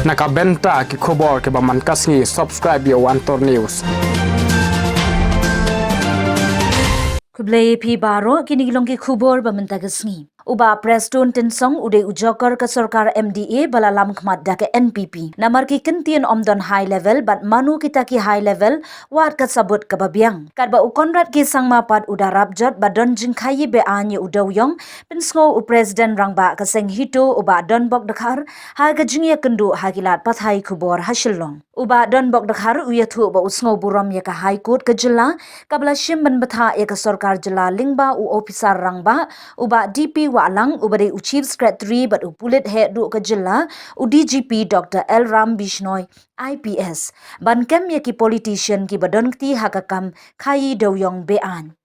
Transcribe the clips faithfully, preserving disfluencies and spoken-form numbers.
Na ka bynta ki khubor kiba man ka sngi, subscribe ïa u Antor News. Khublei phi baroh, kine ki long ki khubor ba mynta ka sngi. U Bah Prestone Tynsong u dei u jokor ka sorkar M D A ba la lam khmat da ka N P P. Namar ki kyntien ym don high level bad mano kita ki high level, wat ka sabut kaba biang. Katba u Conrad K Sangma pat u da rap jot ba don jingkhaii beaiñ ïa u Dewïong, pynsngew u President Rangbah ka seng HITO u Bah Donbok Dkhar ha ka jingïakynduh ha ki lad pathai khubor ha Shillong. U Bah Donbok Dkhar u ïathuh ba u sngew burom ïa ka High Court ka jylla kaba la shim ban bthah ïa ka sorkar jylla lyngba u ophisar rangbah, u Bah D P Wahlang uba dei u Chief Secretary bad u pulit heh duh ka jylla, u D G P Doctor L Ram Bishnoi, I P S, ban kem ïa ki politician kiba don kti ha ka kam khaii Dewïong beaiñ.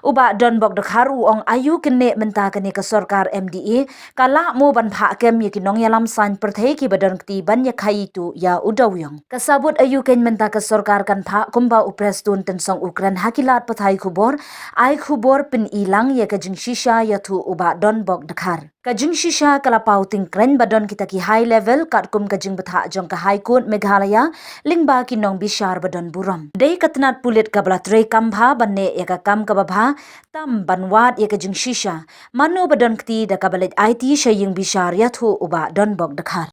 U Bah Donbok Dkhar u ong aiu kine mynta kane ka sorkar M D A ka lah mo ban phah kem ïa ki nongïalam saiñ pyrthei kiba don kti ban ïakhaii tuh ïa u Dewïong. Ka sabut aiu keiñ mynta ka sorkar kan phah, kumba u Prestone Tynsong u kren ha ki lad pathai khubor, ai khubor pyni lang ïa ka jingshisha, ïathuh u Bah Donbok Dkhar. Ka jingshisha ka la paw tyngkreiñ ba don kita ki high level katkum ka jingbthah jong ka High Court Meghalaya lyngba ki nongbishar ba don burom. Dei ka tnat pulit kaba la treikam bha ban neh ïa ka kam kaba bha, tam ban wad ïa ka jingshisha. Mano ba don kti da kaba leit aiti sha ïing bishar, ïathuh u Bah Donbok Dkhar.